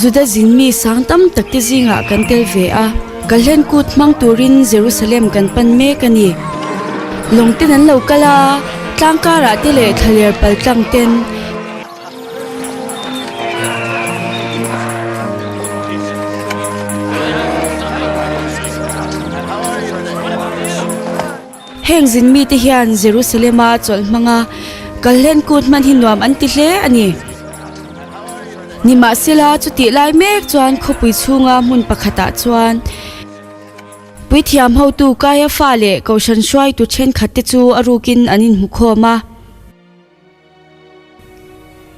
Juda zin mi sang tam tak te zingah kan tel ve a. Kalhlen kut hmang turin Jerusalem kan pan mek a ni. Lawng ten an lo kal a, tlang karah te leh thlaler pal tlang ten. Heng zin mite hian Jerusalema chawlh hmanga Kalhlen kut hman hi nuam an ti hle a ni. Nimahsela, chutih lai mek chuan khawpui chhunga hmun pakhatah chuan Puithiam hotu Kaiafa leh Kohhran hruaitu thenkhatte chu a rukin an inhmukhawm a.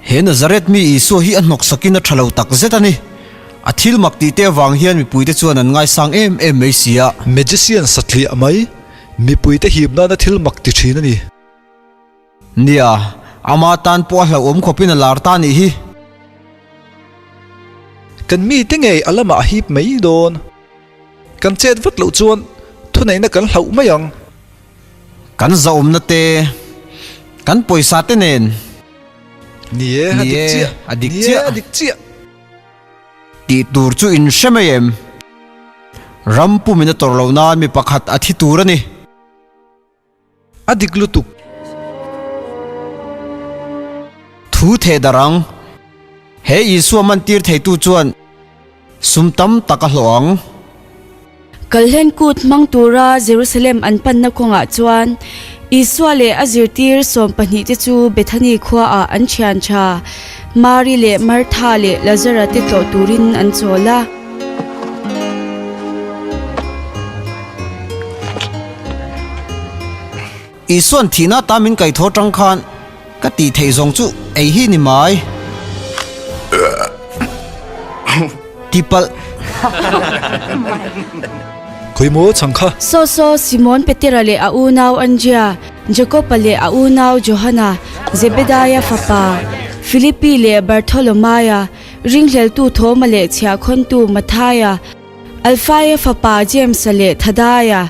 He Nazareth mi Isua hi a hnawksakin a tha lo tak zet a ni. A thil mak tih te avang hian mipuite chuan an ngaisang em em mai si a. Magician satliah mai, mipuite hip nana thil mak ti thin a ni. Nia, ama tan pawh a hlauhawm khawpin a lar ta nih hi. Kan mite ngei a lamah a hip mai dawn. Kan chet vat loh chuan thuneihna kan hlauh mai ang. Kan zahawmna te, kan pawisa te nen. Ni e, a dik chiah. A dik chiah. Ni e, a dik chiah. Tih tur chu in hre mai em? Ram pumin a tawrh loh nan mi pakhat a thi tur a ni. A dik lutuk. Thu theh darh ang. He Isua mantir theitu chuan sum tam tak a hlawh ang. Kalhlen kut hmang tura Jerusalem an panna kawngah chuan Isua leh a zirtir 12 te chu Bethany khuaah an thian tha Mari leh Martha leh Lazara te tlawh turin an chawl a. Isua'n thihna ata min kaihthawh atang khan ka tih theih zawng chu ei hi ni mai. Tipalh. Khawi maw chhang kha? Saw saw Simon Petera leh a unau Andria, Jakoba leh a unau Johana, Zebedaia fapa, Filipi leh Bartholomaia, ringhleltu Thoma leh chhiahkhawntu Mathaia, Alfaia fapa James-a leh Thadaia,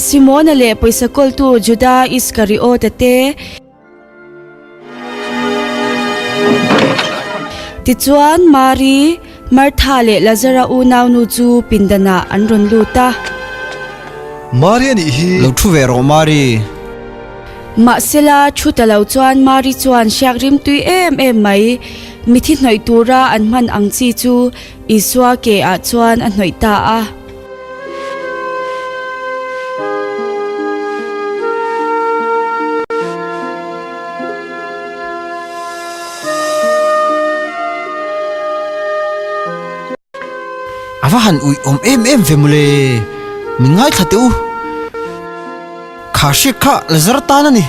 Simona leh pawisa kawltu Juda Iskariota te. Tichuan, Mari, Martha leh Lazara unaunu chu pindanah an rawn lut a. Mari a nih hi. Lo thu ve rawh Mari. Mahsela, thu ta lo chuan Mari chuan hriak rim tui em em mai, mithi hnawih tura an hman ang chi chu Isua ke ah chuan a hnawih ta a. A va han uih awm em em ve mawle, min ngaithla teh u. Kha hriat kha la zar tan a ni.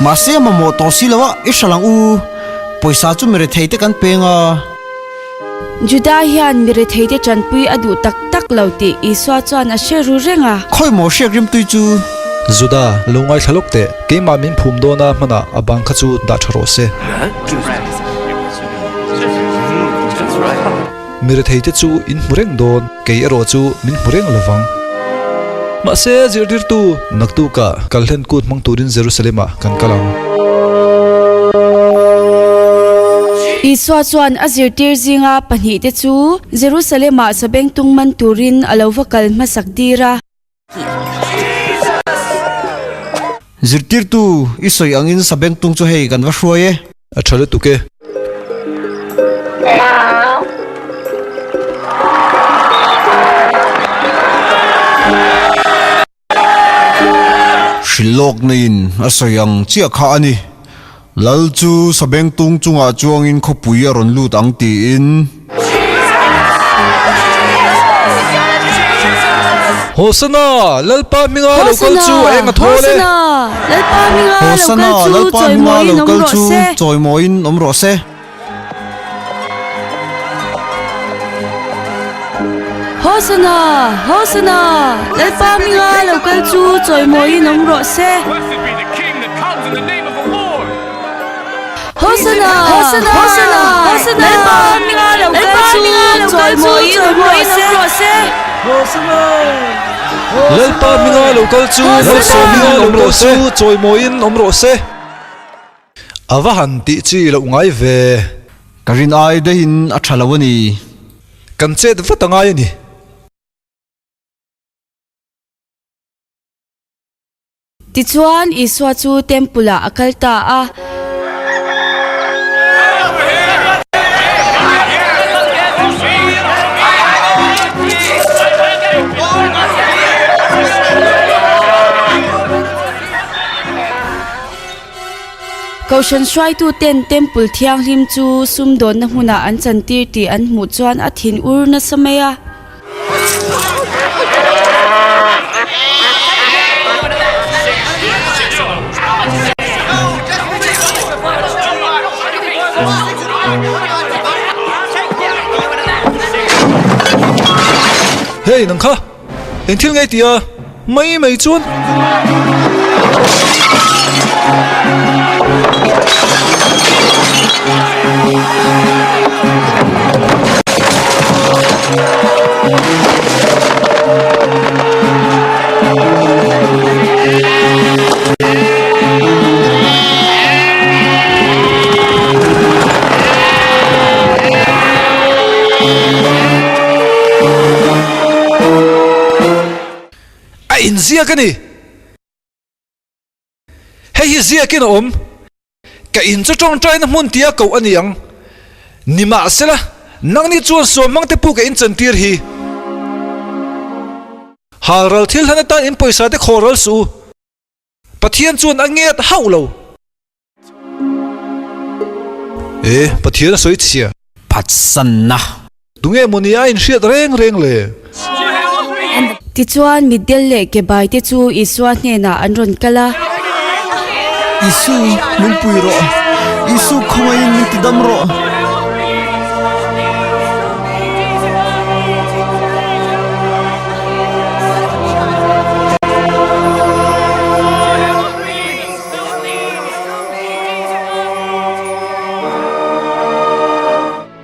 Mahse a mamawh tawh si lo a, i hral ang u. Pawisa chu mirethei te kan peng a. Juda hian mirethei te tanpui a duh tak tak lo tih Isua chuan a hre ru reng a. Khawi maw hriak rimtui chu? Juda, lo ngaithla lawk teh. Keimah min phum dawn a hmanah a bang kha chu dah tha rawh se. Mirethei te chu in hmu reng dawn, kei erawh chu min hmu reng lo vang. Mahse, zirtirtu, naktukah kalhlen kut hmang turin Jerusalem-ah kan kal ang. Isua chuan a zirtir zinga pahnihte chu Jerusalem-ah sabengtung man turin a lo va kal hmasak tir a. Zirtirtu, i sawi angin sabengtung chu hei kan va hruai e. A tha lutuk e. Hrilhlawk neiin a sawi ang chiah kha a ni. Lal chu sabengtung chungah chuangin khawpui a rawn lut ang tiin. Hosana! Lalpa hminga lo kal chu eng a thawl e. Hosana! Lalpa hminga lo kal chu chawimawiin awm rawh se. Hosana! Hosana! Lalpa hminga lo kal chu chawimawiin awm rawh se. Hosana! Hosana! Lalpa hminga lo kal chu chawimawiin awm rawh se. Lalpa hminga lo kal chu chawimawiin awm rawh se. A va han tih chi loh ngai ve. Ka rin ai daihin a tha lo a ni. Kan chet vat a ngai a ni. Tichuan, Isua chu Temple ah a kal ta a. Kohhran hruaituten Temple thianghlim chu sumdawnna hmunah an chantir tih an hmuh chuan a thin ur nasa mai a. Hey nang kha! Eng thil ngei tia mai mai chuan. A inziak a ni. Hei hi ziakin a awm. Ka in chu tawngtaina hmun tia koh a ni ang. Nimahsela, nangni chuan suamhmangte pu ka inchantir hi. Halral thil hlan atan in pawisa te khawhral suh u. Pathian chuan a ngiat hauh lo. E, Pathian a sawi chhia. Phatsanna. Tunge maw ni a inhriat reng reng le? Tichuan, mitdel leh kebai te chu Isua hnenah an rawn kal a. Isu, min pui rawh. Isu, khawngaihin min tidam rawh.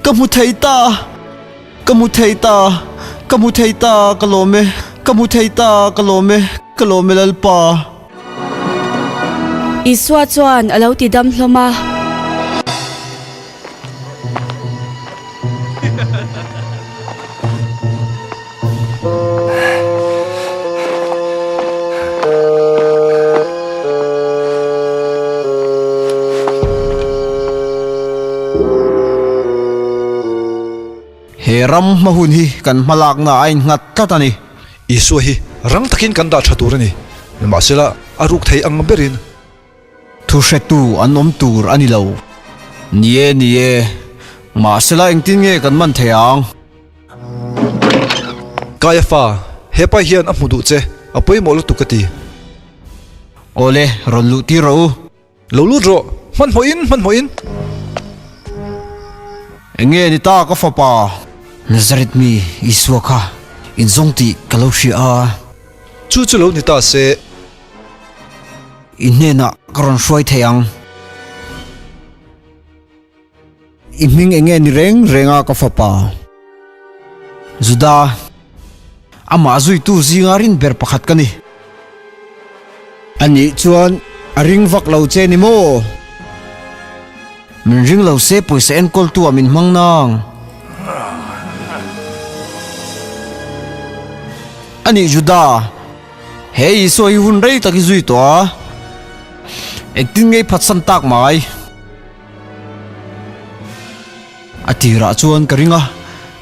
Ka hmu thei ta, ka hmu thei ta, ka hmu thei ta, ka lawm e, ka hmu thei ta, ka lawm e, ka lawm e Lalpa. Isua chuan a lo ti dam hlawm a. He ram hma hun hi kan hmalakna a innghat tlat a ni. Isua hi rang takin kan dah tha tur a ni. Nimahsela, a ruk thei ang berin. Thuhretu an awm tur a ni lo. Ni e, ni e. Mahsela engtin nge kan man thei ang? Kaiafa, hepa hian a hmu duh che, a pawimawh lutuk ka ti. Awle, rawn luh tir rawh u. Lo lut rawh, hmanhmawhin, hmanhmawhin. Enge ni ta ka fapa? Nazareth mi Isua kha inzawng tih ka lo hria a. Chu chu lo ni ta se. I hnenah ka rawn hruai thei ang. I hming enge ni reng reng a ka fapa? Juda, amah zuitu zinga rin ber pakhat ka ni. Anih chuan a ring vak lo che ni maw? Min ring lo se pawisa enkawltu ah min hmang nang. Anih Juda, he Isua hi hun rei tak i zui tawh a, engtin nge i phatsan tak mai? A tirah chuan ka ring a,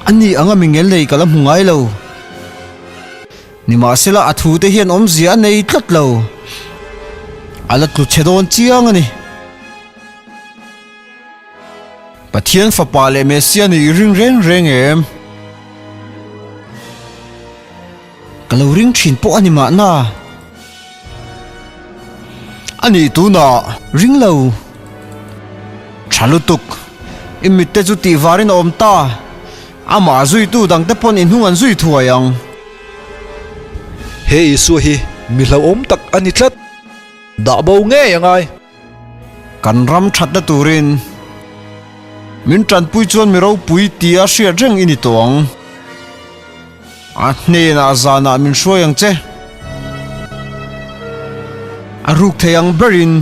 a ni anga mi ngel nei ka la hmu ngai lo. Nimahsela a thute hian awmzia a nei tlat lo. A la tlu chhe dawn chiang a ni. Pathian Fapa leh Messia nih i ring reng reng em? Ka lo ring thin pawh a ni mahna. A nih tunah ring lo. Tha lutuk. I mitte chu tih varin a awm ta. Amah zuitu dangte pawn i hnung an zui thuai ang. He Isua hi mi hlauhawm tak a ni tlat. Dah bo ngei a ngai. Kan ram thatna turin min tanpui chuan mi ropui tia hriat reng i ni tawh ang. A hnenah zanah min hruai ang che. A ruk thei ang berin.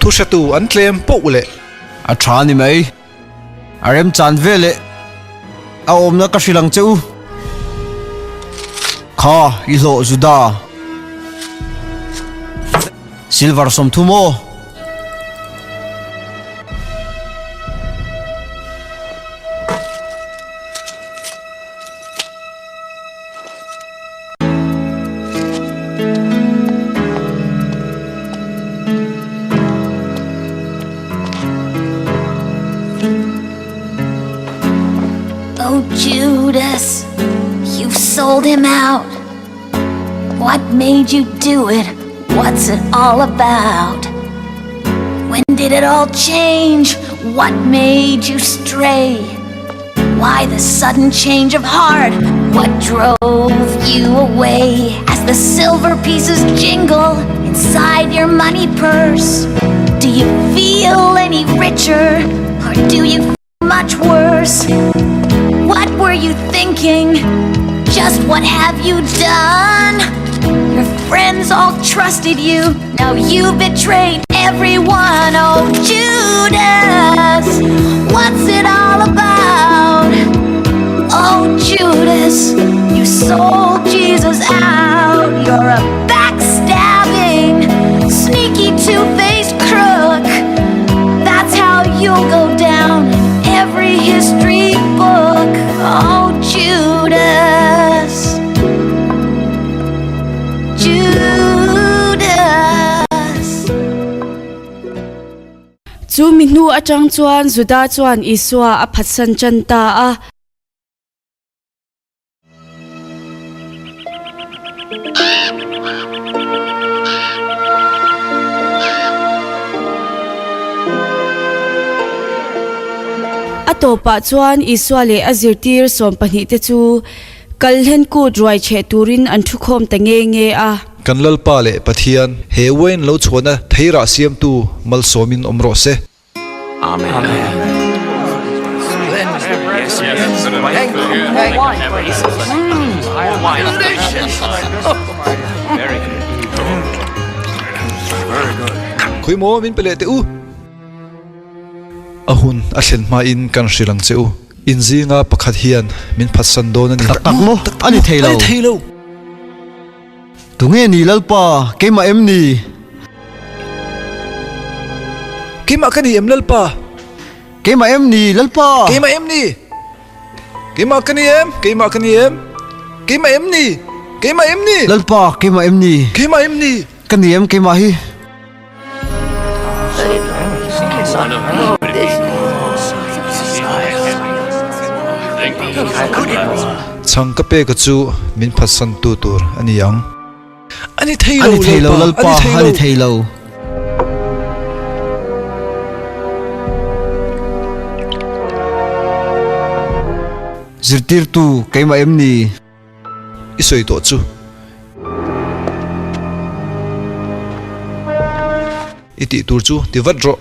Thuhretu an tlem poh leh. A tha ni mai. A remchan veleh a awmna ka hrilh ang che u. Kha i hlawh Juda. Silver 30 aw. Oh Judas, you've sold him out. What made you do it? What's it all about? When did it all change? What made you stray? Why the sudden change of heart? What drove you away? As the silver pieces jingle inside your money purse, do you feel any richer or do you feel much worse? What were you thinking? Just what have you done? Your friends all trusted you. Now you betrayed everyone. Oh, Judas, what's it all about? Oh, Judas, you sold Jesus out. You're a backstabbing, sneaky, two faced crook. That's how you'll go down in every history book. Oh, Judas. Judas. Chu mi hnu atang chuan Juda chuan Isua a phatsan tan ta a. A tawpah chuan Isua leh a zirtir sawmpahnihte chu Kalhlen kut ruai cheh turin an thukhawm ta nge nge a. Kan Lalpa leh Pathian, he uain lo chhuahna theirah siamtu malsawmin awm rawh se. Khawi maw min pe leh teh u. A hun a thlen hmain kan hrilh ang che u. In zinga pakhat hian min phatsan dawn a ni. Tak tak maw? A ni thei lo. A ni thei lo. Tunge ni Lalpa, keimah em ni? Keimah ka ni em Lalpa? Keimah em ni Lalpa? Keimah em ni? Keimah ka ni em? Keimah ka ni em? Keimah em ni? Keimah em ni? Lalpa, keimah em ni? Keimah em ni? Ka ni em keimah hi? Chhang ka peka chu min phatsan tu tur a ni ang. A ni thei lo Lalpa, a ni thei lo. Zirtirtu keimah em ni? I sawi tawh chu. I tih tur chu ti vat rawh.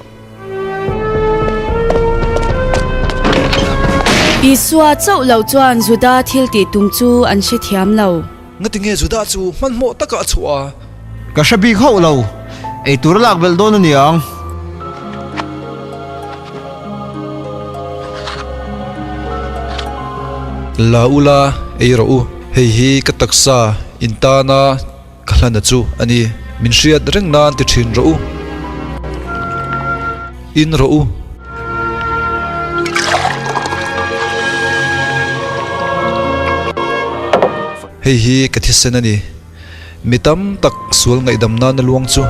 Isua chauh loh chuan Juda thil tih tum chu an hrethiam lo. Ngatinge Juda chu hmanhmawh takah a chhuah a? Ka hre bik hauh lo. Ei tur a lak belh dawn a niang. La ula ei rawh u. Hei hi ka taksa in tana ka hlana chu a ni. Min hriat reng nan ti thin rawh u. In rawh u. Hei hi ka thisen a ni. Mi tam tak sual ngaihdam nana luang chu.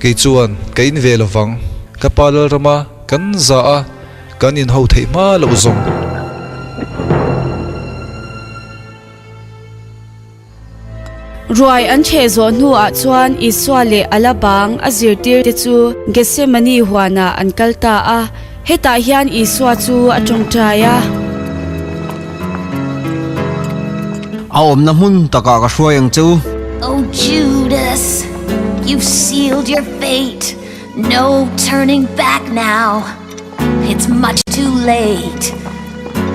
Kei chuan ka in ve lovang. Ka pa Lalrama kan za a, kan inho theih hma loh zawng. Ruai an chheh zawh hnuah chuan Isua leh a la bang a zirtirte chu Gethsemane huanah an kal ta a. Hetah hian Isua chu a tawngtai a. A awmna hmun takah ka hruai ang che u. Oh Judas, you've sealed your fate, no turning back now. It's much too late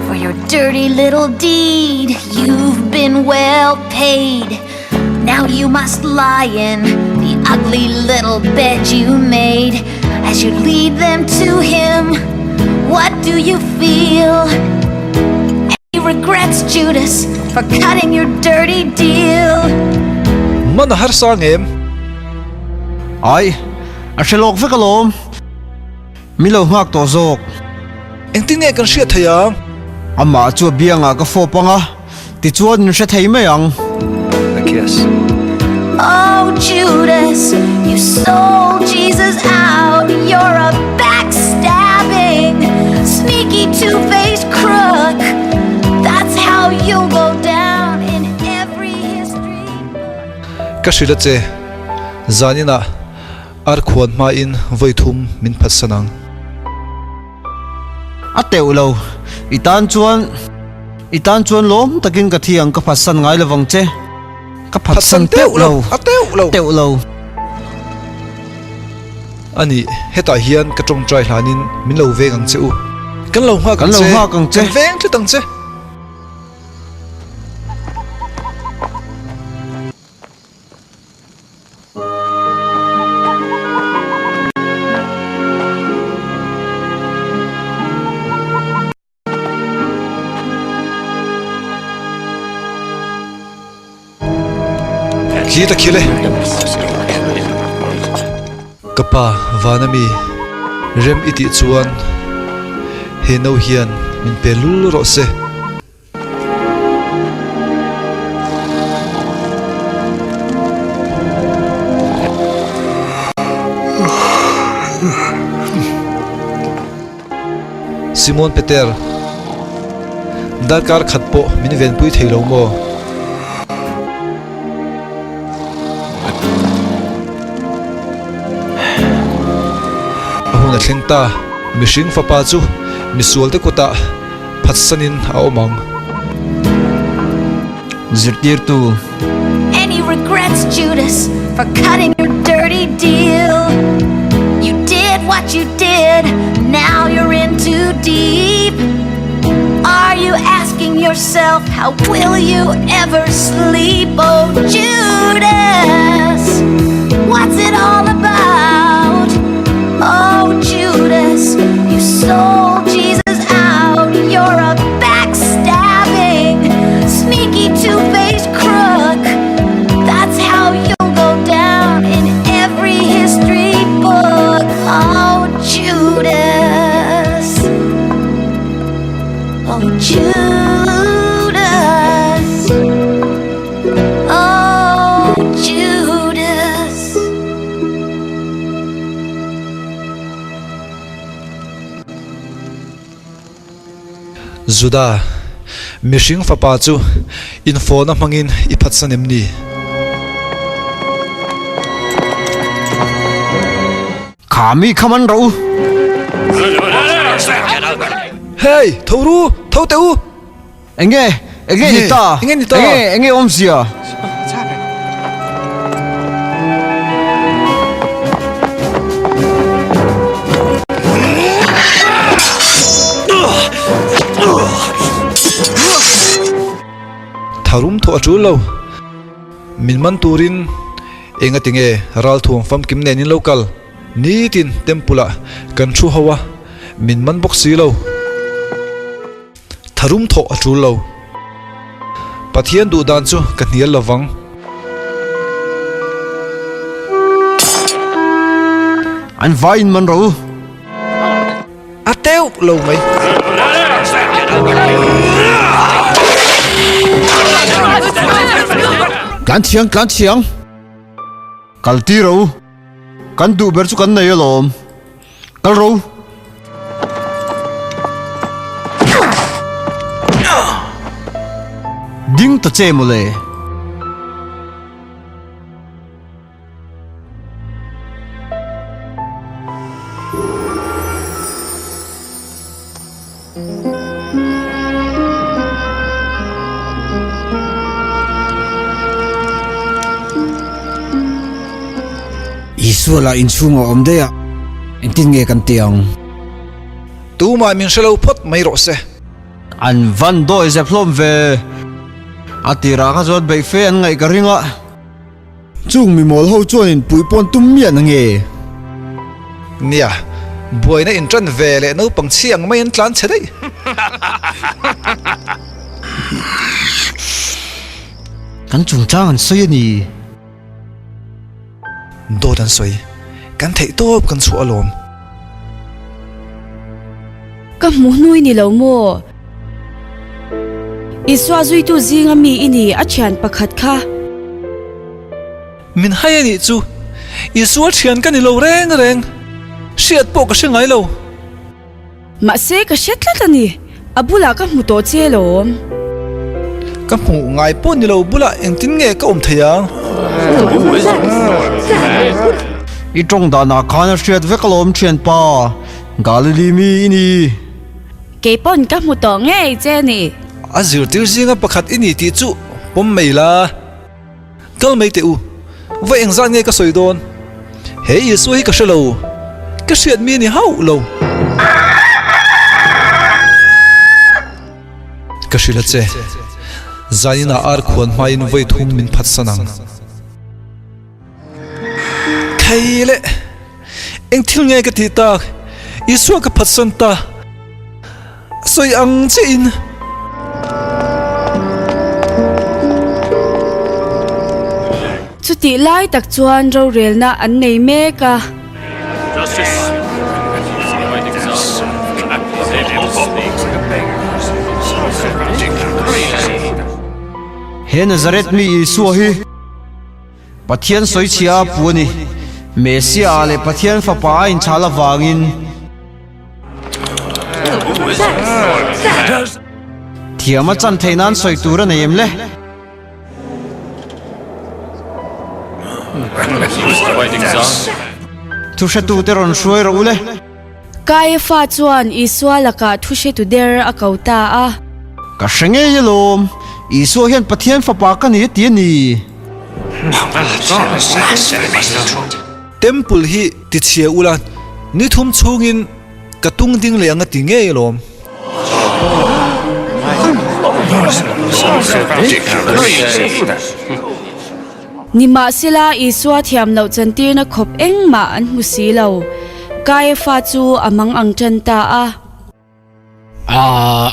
for your dirty little deed. You've been well paid. Now you must lie in the ugly little bed you made As you lead them to him What do you feel? Any regrets, Judas, for cutting your dirty deal? Man a harsa ang em? Ai, a hre lawk vek alawm. Mi lo nghak tawh zawk. Engtin nge kan hriat thei ang? Amah chu a biangah ka fawp ang a, tichuan min hre thei mai ang. A kiss. Oh Judas, you sold Jesus out You're a backstabbing, sneaky two-faced crook That's how you'll go down in every history book Ka hrilh a che, zaninah Ar khuan hmain vawi thum min phatsan ang. A teuh lo, i tan chuan, i tan chuan lawm takin ka thi ang ka phatsan ngai lovang che. Ka phatsan teuh lo, a teuh lo, teuh lo. A nih, hetah hian ka tawngtai hlanin min lo veng ang che u. Kan lo nghak ang che, kan veng tlat ang che. Khi ta khil e. Ka pa van ami rem i tih chuan he no hian min pe lul rawh se. Simon Peter, Darkar khat pawh min venpui thei lo maw? A hun a thleng ta, mihring fapa chu misualte kutah Phatsanin a awm ang. Zirtirtu. Any regrets Judas for cutting your dirty deal You did what you did now you're in too deep Are you asking yourself how will you ever sleep Oh Judas what's it all about Oh Judas you sold Jesus out You're a backstabbing sneaky two-faced crook That's how you'll go down in every history book Oh Judas Oh Judas Oh Judas Juda, mihring fapa chu infawhna hmangin i phatsan em ni? Kha mi kha man rawh u. Hey, tho ru, tho teh u! Enge, enge ni ta? Enge ni ta? Enge, enge awmzia? Tharum thawh a tul lo. Min man turin enga tinge ralthuam famkim nen in lo kal? Nitin temple ah kan thu ho a, min man bawk si lo. Tharum thawh a tul lo. Pathian duh dan chu ka hnial lo vang. An vai in man ro. A teuh lo mai. Tlan thiang, tlan thiang. Kal ti ro. Kan duh ber chu kan nei alawm. Kal ro. Ding ta che mawle. Isua lah inchhung a awm daih a, engtin nge kan ti ang? Tumah min hre lo phawt mai rawh se. An van dawi zep hlawm ve. A tirah kha chuan beih fe an ngaih ka ring a. Chung mimawl ho chuan in puih pawn tum miah na nge? Nia, buaina in ṭan ve leh naupang chhi ang mai an tlan chhe daih. Kan chungchang an sawi a ni. Dawt an sawi. Kan theih tawp kan chhuah alawm. Ka hmu hnui ni lo maw? Isua zuitu zinga mi i ni a thian pakhat kha. Min hai a nih chu. Isua thian ka ni lo reng reng. Hriat pawh ka hre ngai lo. Mahse ka hre tlat a ni, a bulah ka hmu tawh che alawm. Ka hmuh ngai pawh ni lo bulah engtin nge ka awm thei ang? I tawng danah khan a hriat vek alawm thianpa, Galili mi i ni. Kei pawn ka hmu tawh ngei che ni. A zirtir zinga pakhat i ni tih chu pawm mai la. Kal mai teh u, va engzat nge ka sawi dawn? He Isua hi ka hre lo, ka hriat mi a ni hauh lo. Ka hrilh a che, zaninah ar khuan hmain vawi thum min phatsan ang. Thei leh, eng thil nge ka tih tak? Isua ka phatsan ta. Sawi ang chiahin. Chutih lai tak chuan rorelna an nei mek a. He Nazareth mi Isua hi Pathian sawichhia a pu a ni. Messiah leh Pathian Fapa a inchhal avangin. Thiam a chan theih nan sawi tur a nei em le? Thuhretute rawn hruai rawh u le. Kaiafa chuan Isua lakah thuhretu der a ko ta a. Ka hre ngei alawm, Isua hian Pathian Fapa ka ni a ti a ni. Temple hi tichhia ula ni thum chhungin ka tung ding leh ang a ti ngei alawm. Nimahsela Isua thiam loh chantirna khawp engmah an hmu si lo. Kaiafa chu a mang ang tan ta a. Aaa,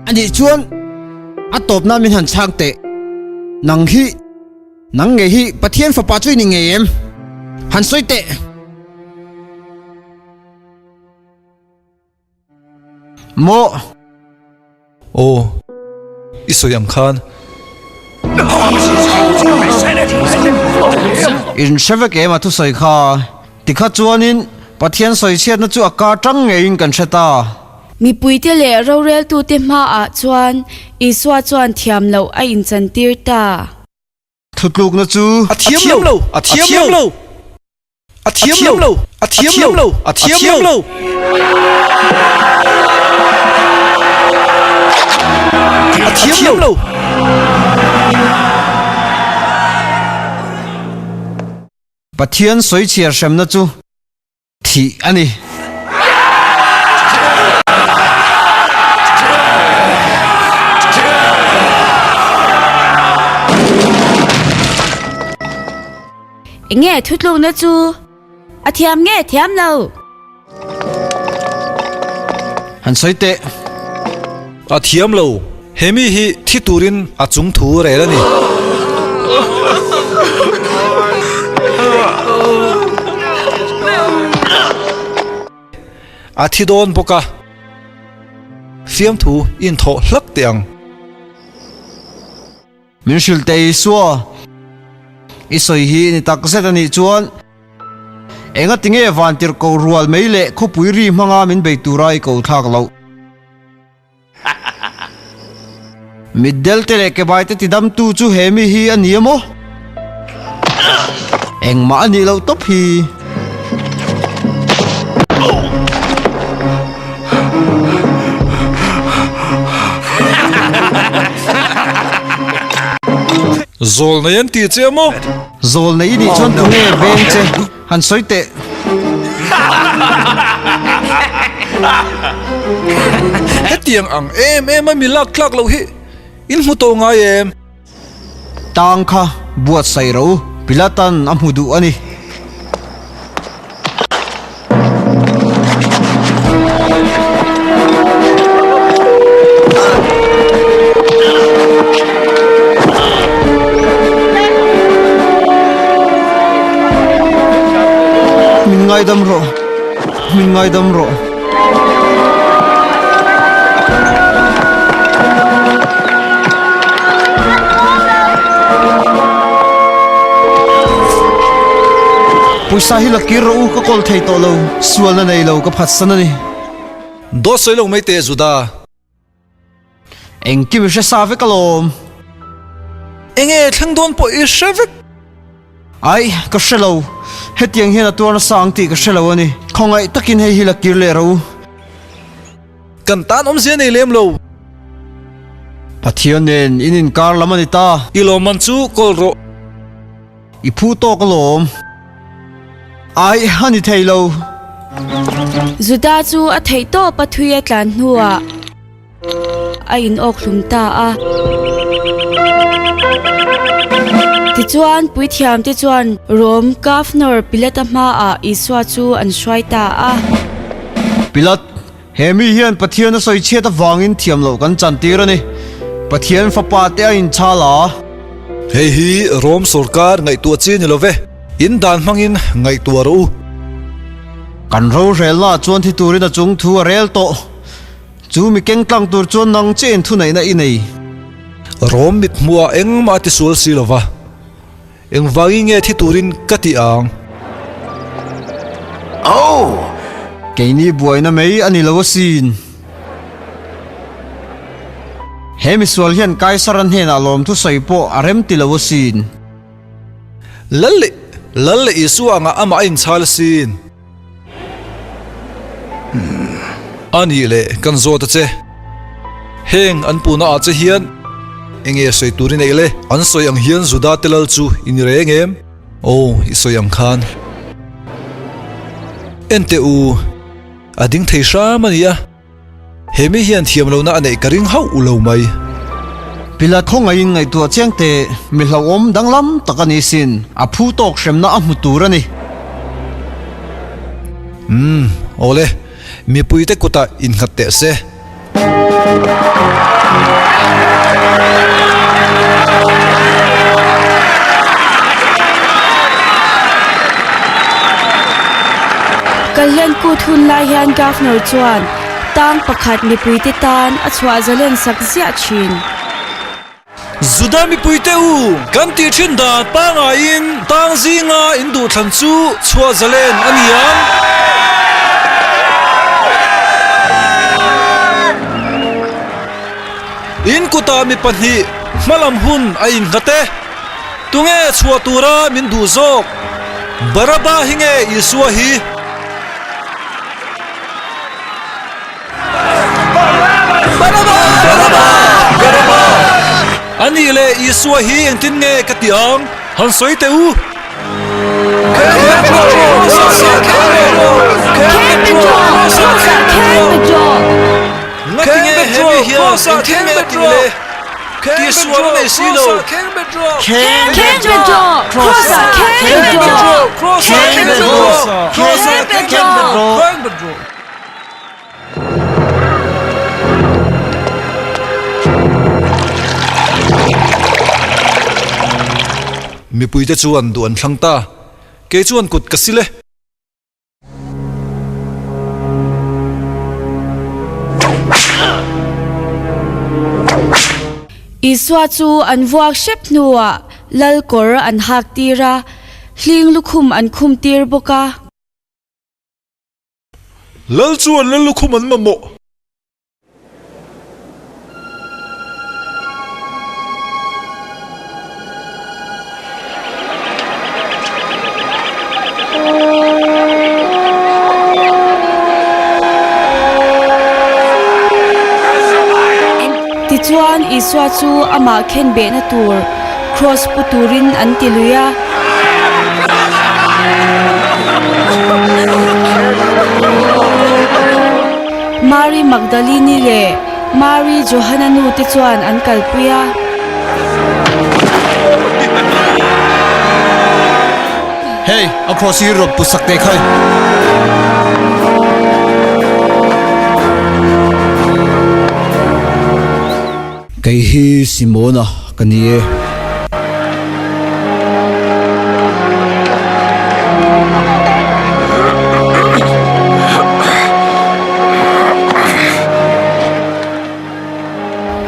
anih chuan a tawpna min han chhang teh. Nang hi, nang ngei hi Pathian fapa chu i ni ngei em? Han sawi teh. Maw? Aw, i sawi ang khan. In hre vek em a thusawi kha? Tikha chuanin Pathian sawichhiatna chu a kar tang ngeiin kan hre ta. Mipuite leh roreltute hmaah chuan Isua chuan thiam loh a inchantir ta. Thutlukna chu. A thiam lo! A thiam lo! A thiam lo! A thiam lo! A thiam lo! A thiam lo! Pathian sawichhiar hremna chu thih a ni. Enge thutlukna chu a thiam nge thiam lo? Han sawi teh. A thiam lo. He mi hi thi turin a chung thu rel a ni. A thi dawn bawk a. Fiamthu inthawh hlak teh ang. Min hrilh teh Isua, i sawi hi ni tak zet a nih chuan enga tinge vantirh ko rual mai leh khawpui ri hmanga min bei tura i ko thlak loh? Mitdel te leh kebai te tidamtu chu he mi hi a ni a maw? Engmah a nih loh tawp hi. Zawlnei an ti che a maw? Zawlnei i nih chuan tunge veng che han sawi teh. Hetiang ang em em a mi lak tlak loh hi in hmu tawh ngai em? Tang kha buatsaih ro. Pilatan a hmu duh a ni. Min ngaidam rawh, min ngaidam rawh. Pawisa hi la kir rawh u, ka kawl thei tawh lo, sualna nei lo ka phatsan a ni. Dawt sawi lo mai teh Juda. Engkim i hre sa vek alawm. Enge thleng dawn pawh i hre vek. Aih, ka hre lo. Hetiang hian a tuar nasa ang tih ka hre lo a ni. Khawngaih takin hei hi la kir leh rawh u. Kan tan awmzia nei lem lo. Pathian nen in inkar lam a ni ta. I lawmman chu kawl rawh. I phu tawk alawm. Aih, a ni thei lo. Juda chu a theih tawp a thui a tlan hnuah a in awk hlum ta a. Tichuan, puithiamte chuan Rom Governor Pilata hmaah Isua chu an hruai ta a. Pilat, he mi hian Pathian a sawi chhiat avangin thiam loh kan chantir a ni. Pathian fapa te a inchhal a. Hei hi Rom sorkar ngaihtuah chi ni lo ve, in dan hmangin ngaihtuah rawh u. Kan rorelna chuan thi turin a chung thu a rel tawh. Chu mi keng tlang tur chuan nang che in thuneihna i nei. Rom mithmuhah engmah a ti sual si lo va, engvangin nge thi turin ka ti ang? Oh! Keini buaina mai a ni lo asin. He misual hian Kaisara hnenah lawmthu sawi pawh a rem ti lo asin. Lal leh Lal leh Isua angah amah a inchhal asin. A nih leh kan zawt a che. Heng an puhna ah che hian enge sawi tur i neih le? An sawi ang hian Juda te lal chu i ni reng em? Aw, i sawi ang khan. En teh u, a ding thei hram a nia. He mi hian thiam lohna a neih ka ring hauh lo mai. Pilat khawngaihin ngaihtuah chiang teh, mi hlauhawm danglam tak a ni sin, a phu tawk hremna a hmu tur a ni. Umm, awle, mipuite kutah innghat teh se. Kalhlen kut hun lai hian Governor chuan tang pakhat mipuite tan a chhuah zalen sak ziah thin. Juda mipuite u, kan tih thin dan pangaiin tang zinga in duhthlan chu chhuah zalen a ni ang. In kutah mi pahnih hmalam hun a innghat e. Tunge chhuah tura min duh zawk? Baraba hi nge Isua hi? A nih leh Isua hi engtin nge ka ti ang? Han sawi teh u! Ngatinge he mi hian engtin nge a tih le? Tihsual a nei si lo. Mipuite chuan duh an thlang ta. Kei chuan kut ka sil e. Isua chu an vuak hrep hnuah lal kawr an hak tir a, hling lukhum an khum tir bawk a. Lal chuan lal lukhum an mamawh. Tichuan, Isua chu amah khenbehna tur kraws pu turin an ti lui a. Mari Magdalini leh Mari Johana nu te chuan an kalpui a. Hei, a kraws hi rawn put sak teh khai. Kei hi Simona ka ni e.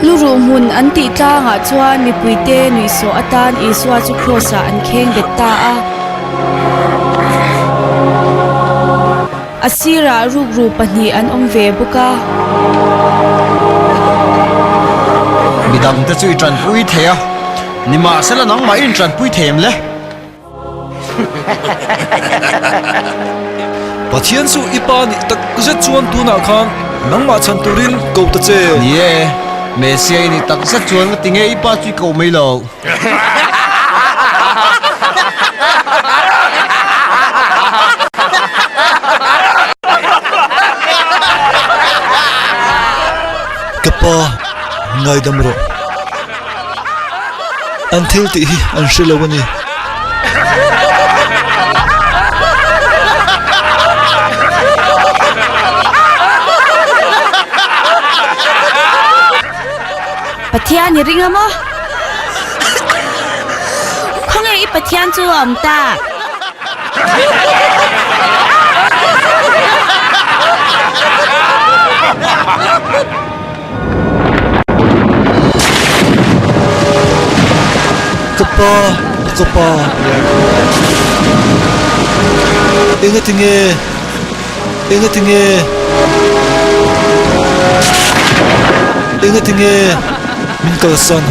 Luruh hmun an tih tlangah chuan mipuite nuihsawh atan Isua chu kraws-ah an kheng bet ta a. A sirah rukru pahnih an awm ve bawk a. Midangte chu i tanpui thei a, nimahsela nangmah i intanpui thei em le? Pathian chu i pa nih tak zet chuan tunah khan nangmah chhan turin ko ta che. Ni e, Messiah i nih tak zet chuan nga tinge i pa chu i koh mai lo. Ka pa, ngaidam rawh. An thil tih hi an hre lo a ni. Pathian i ring a maw? Khawnge i Pathian chu a awm tak? Ka pa, ka pa. Enga tinge? Enga tinge? Enga tinge min kalsan?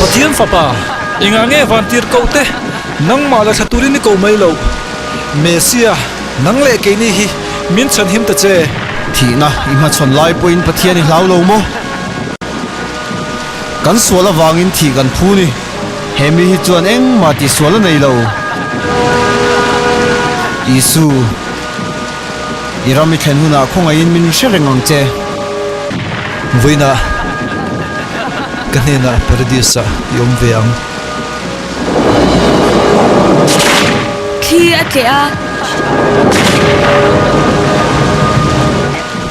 Pathian fapa. Engah nge vantir koh te nangmah la thla turin i ko mai loh? Messia, nang leh keini hi min chhanhim ta che. Thihna i hmachhawn lai pawhin Pathian i hlau lo maw? Kan sual avangin thih kan phu ni. He mi hi chuan engmah tihsual a nei lo. Isu, i ram i thlen hunah khawngaihin min hre reng ang che. Vawiinah ka hnenah Paradis-ah i awm ve ang. Thli a tleh a.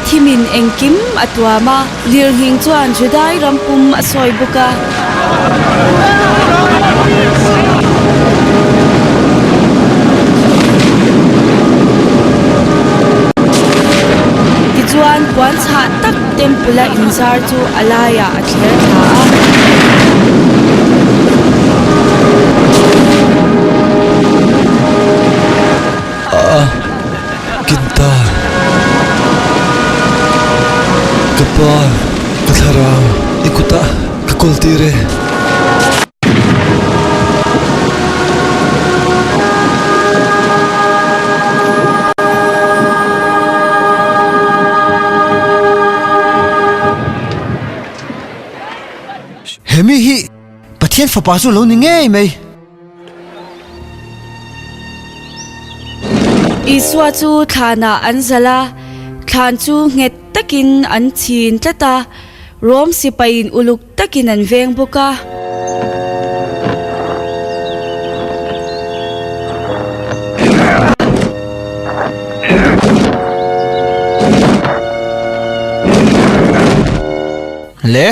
Thimin engkim a tuam a. Lirnghing chuan Judai ram pum a sawi bawk a. Tichuan puan chhah tak temple a inzar chu a laiah a thler thla a. A kin ta. Ka pa, ka thlarau i kutah ka kawl tir e. Hemi hi Pathian fapa chu lo ni ngei mai. Isua chu thlanah an zalh a, thlan chu nghet takin an chhin tlat a, Rom sipaiin uluk takin an veng bawk a. Le,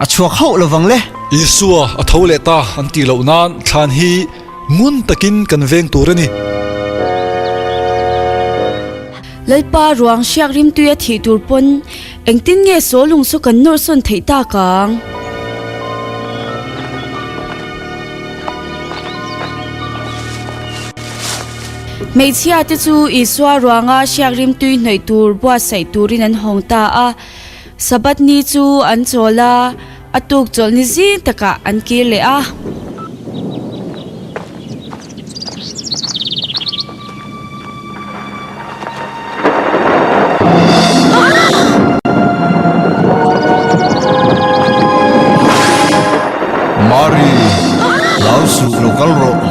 a chhuak hauh lovang le. Isua a tho leh ta an tih loh nan thlan hi ngun takin kan veng tur a ni. Lalpa ruang hriak rimtui a thih tur pawn engtin nge saw lung chu kan nawrh sawn theih tak ang? Hmeichhia te chu Isua ruanga hriak rimtui hnawih tur buatsaih turin an hawng ta a. Sabbath ni chu an chawl a, a tuk chawlh ni zing takah an kir leh a. Mari, hlau suh lo kal rawh.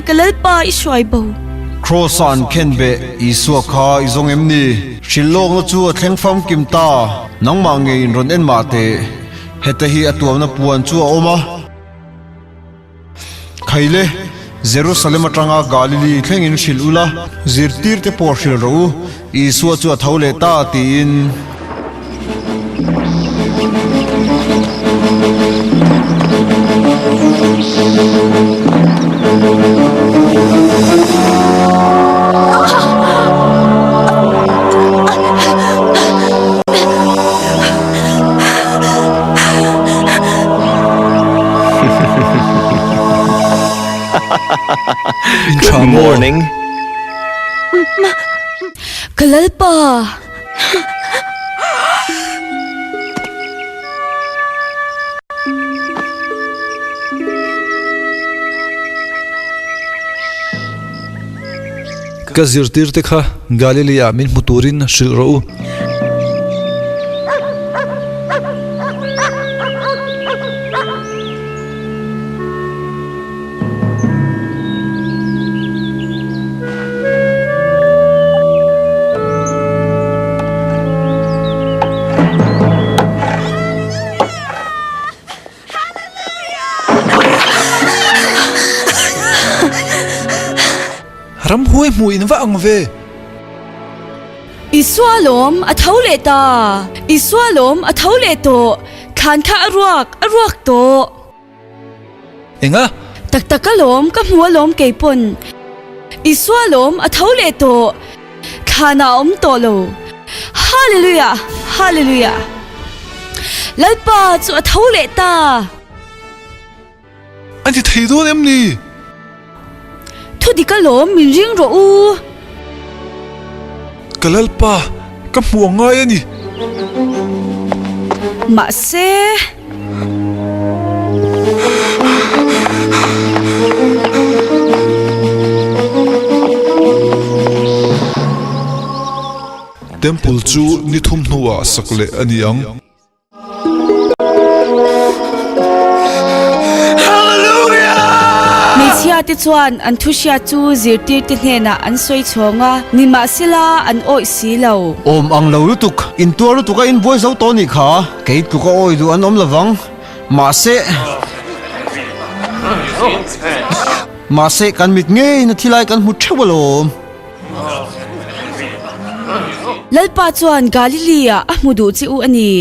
ka Lalpa i hruai bo? Kraws-a an khen beh Isua kha i zawng em ni? Hrilh lawkna chu a thleng famkim ta, nangmah ngei in rawn en mah teh. Heta hi a tuamna puan chu a awm a. Khaile, Jerusalem atanga Galili thlengin hrilh ula, zirtirte pawh hrilh rawh u, Isua chu a tho leh ta, tiin. In tha maw? Ka Lalpa! Ka zirtirte kha Galilea min hmu turin hrilh rawh u. Ramhuai hmuh in va ang ve. Isua lawm a tho leh ta. Isua lawm a tho leh tawh. Thlan kha a ruak, a ruak tawh. Enga? Tak tak alawm, ka hmu alawm kei pawn. Isua lawm a tho leh tawh. Thlan ah a awm tawh lo. Hallelujah! Hallelujah! Lalpa chu a tho leh ta. A ni thei dawn em ni? Thu dik alawm, min ring rawh u. Ka Lalpa, ka hmuh a ngai a ni. Mahse. Temple chu ni thum hnuah sak leh a ni ang. Hmeichhia te chuan an thu hriat chu zirtirte hnenah an sawi chhawng a, nimahsela an awih si lo. Awm ang lo lutuk, intuar lutuk a inbuai zo tawh nih kha, kei tluk a awih duh an awm lovang, mahse, mahse kan mit ngeiin a thilai kan hmu theuh alawm. Lalpa chuan Galilea a hmu duh che u a ni.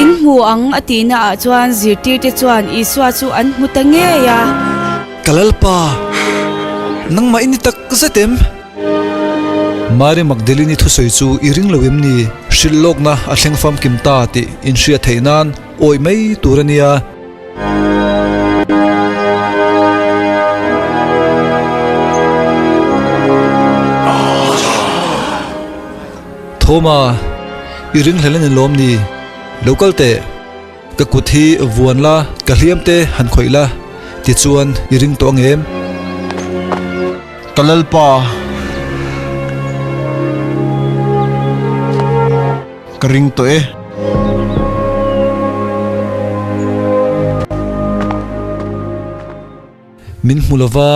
In hmu ang a tihna ah chuan zirtirte chuan Isua chu an hmu ta ngei a. Ka Lalpa, nangmah i ni tak zet em? Mary Magdalene-i thusawi chu i ring lo em ni? Hrilh lawkna a thleng famkim ta tih inhriat theih nan awih mai tur a nia. Thawma, i ringhlel a ni lawm ni? Lo kal teh. Ka kut hi vuan la, ka hliam te han khawih la, tichuan i ring tawh ang em? Ka Lalpa, ka ring tawh e. Min hmu lova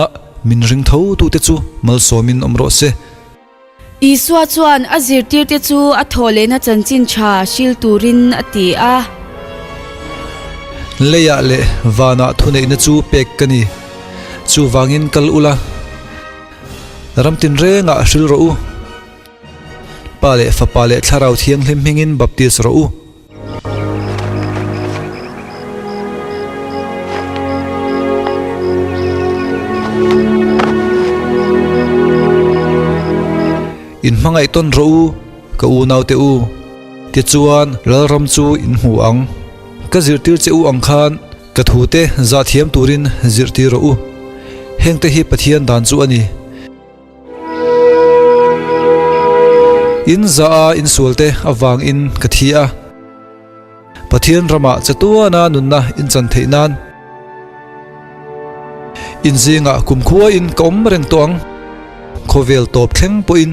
min ring tho tute chu malsawmin awm rawh se. Isua chuan a zirtirte chu a thawhlehna chanchin tha hril turin a ti a. Leiah leh vanah thuneihna chu pek ka ni. Chuvangin kal ula, ram tinrengah hril rawh u. Pa leh Fapa leh Thlarau Thianghlim hmingin baptis rawh u. In hmangaih tawn rawh u, ka unaute u. Tichuan, Lalram chu in hmu ang. Ka zirtir che u ang khan ka thute zahthiam turin zirtir rawh u. Hengte hi Pathian dan chu a ni. In za a insualte avangin ka thi a, Pathian ramah chatuana nunna in chan theih nan in zingah kumkhuain ka awm reng tawh ang, khawvel tawp thleng pawhin.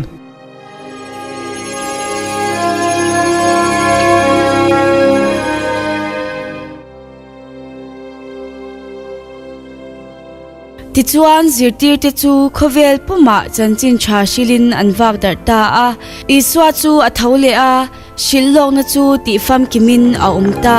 Tichuan, zirtirte chu khawvel pumah chanchin tha hrilhin an vak darh ta a. Isua chu a tho leh a, hrilhlawkna chu tihfamkimin a awm ta.